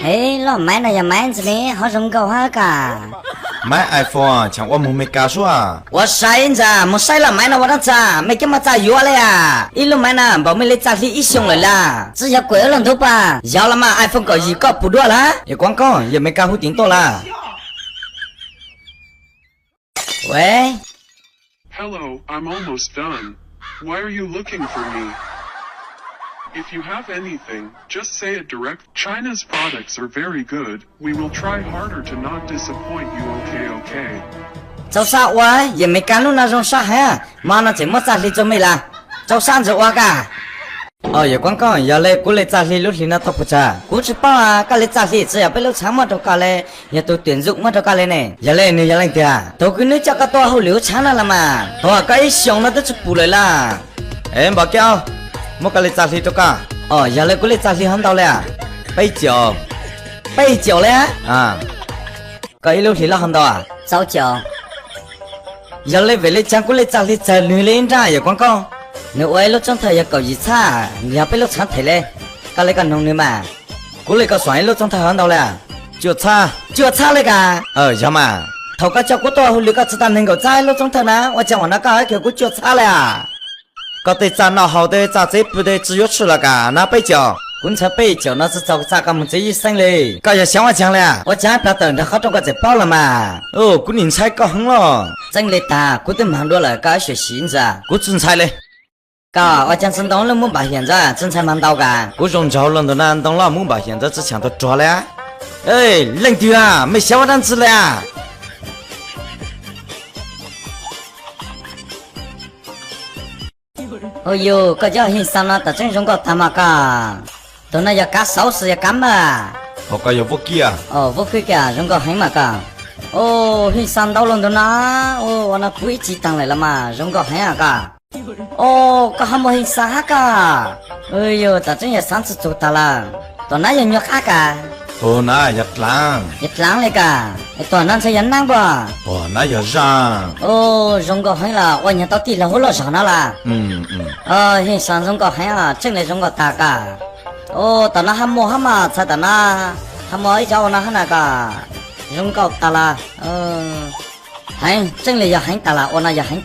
Eb, lub maiv no yog maiv ntxwg ne, ho zoo nkauj hab ka. Maiv iPhone, tseem ua moog Meskas suab. Ua sai ntag, moog saib lub maiv no ua dlaab tsi, mej coj moog txaj yuav le a. Ib lub maiv na npaum mej le txaj hli ib xyoos lawm lawm. Tsi yog kuas ib lub ntub pas, yog los mas iPhone kaum yim koj pum dua lawm. Yawm Kuav Kooj, yawm Meskas hu tim tuaj lawm. Wait. Hello, I'm almost done. Why are you looking for me? If you have anything, just say it direct. China's products are very good. We will try harder to not disappoint you, okay, okay? Txaus sab ua, yawm Meskas lub no zoo sab heev, mo no tseem muab txaj hli rua mej lawm. Txaus sab ntxawm ua ka. Os, yawm Kuav Kooj, yog le kuv le txaj hli lub hlis no tau puas tsawg? Kuv tsi paub, koj le txaj hli tsi yog peb lub tshaav muab rau koj le, yog tug tuyển dụng muab rau koj le ne. Yog le nwg yog leej twg? Tug kws nwb coj koj tuaj hauj lwm lub tshaav no los mas, tuag koj ib xyoos no twb tsi pum lawm lawm. Es npam kiab, muab koj le txaj hli rau koj. Os, yog le kuv le txaj hli ho ntau le a? Peb caum. Peb caum le a? Koj ib lub hlis lub ho ntau a? Txaus caum. Yog le vim le caag kuv le txaj hli txawg nwg le ib nrab yawm Kuav Kooj? Nwg ua ib lub txoob thawj yog kaum yim txhab, nwg yog peb lub tshaav them le. Koj le koj noog nwg mas. Kuv le koj xuam ib lub txoob thawj ho ntau le a? Cuaj txhab. Cuaj txhab le ka? Yog mas. Thaum koj coj kuv tuaj hauj lwm koj tsi tau neeg nkaum txhab ib lub txoob thawj na, ua caag ua no koj hais kiag kuv cuaj txhab le a? Koj tej txaj noj haus tej txaj txev pw tej tsi yuav tshwj los kag na peb caum. Kuv ntshai peb caum no tsi txaus txaj koj moog txev ib xeeb le. Koj yog xyov ua caag le a? Ua caag plag tawm nrug qhov rooj koj txawm paub los mas. Kuv nim ntshai koj heev los. Txeeb le tag, kuv twb maag dua lawm koj xyuam xim ntxiv. Kuv tsi ntshai le. Koj ua caag tsi ntoo lub mub npam hiam ntxawv tsi ntshai mas ntau kag. Kuv zoo nraug los ntawm na ntoo lub mub npam hiam ntxawv tsi tshaav tau rog le. Leej twg a, mej xyov ua dlaab tsi le a? Hu yug, koj cov Hej Xaa no tam tseeb zoo nkauj tag mas koj. Tug no yog Kav Xauv xwb yog Kav Maj? Ho koj yog Vuab Kiab? Vuab Kiab, zoo nkauj heev mas koj. Hej Xaa ntau lug ntug no, ua no kuv ib tsi taag lawm los mas zoo nkauj heev koj. Koj ho muaj Hej Xaa hab koj? Yug, tam tseeb yog xaav tsi txug tag lawm. Tom nab yog nyuag qab kag? Tom nab yog dlaav. Yog dlaav le kag. Tom nab ntshai yog naab puas? Tom nab yog zaaj. Zoo nkauj heev los ua nyuag tau tij laug huab loj zog no lawm. Hej Xaa zoo nkauj heev, tseeb le zoo nkauj tag kag. Tom nab hab muaj hab mas txhais tom nab hab muaj ib cov ua no hab na kag. Zoo nkauj tag lawm. Heev, tseeb le yog heev tag lawm, ua no yog heev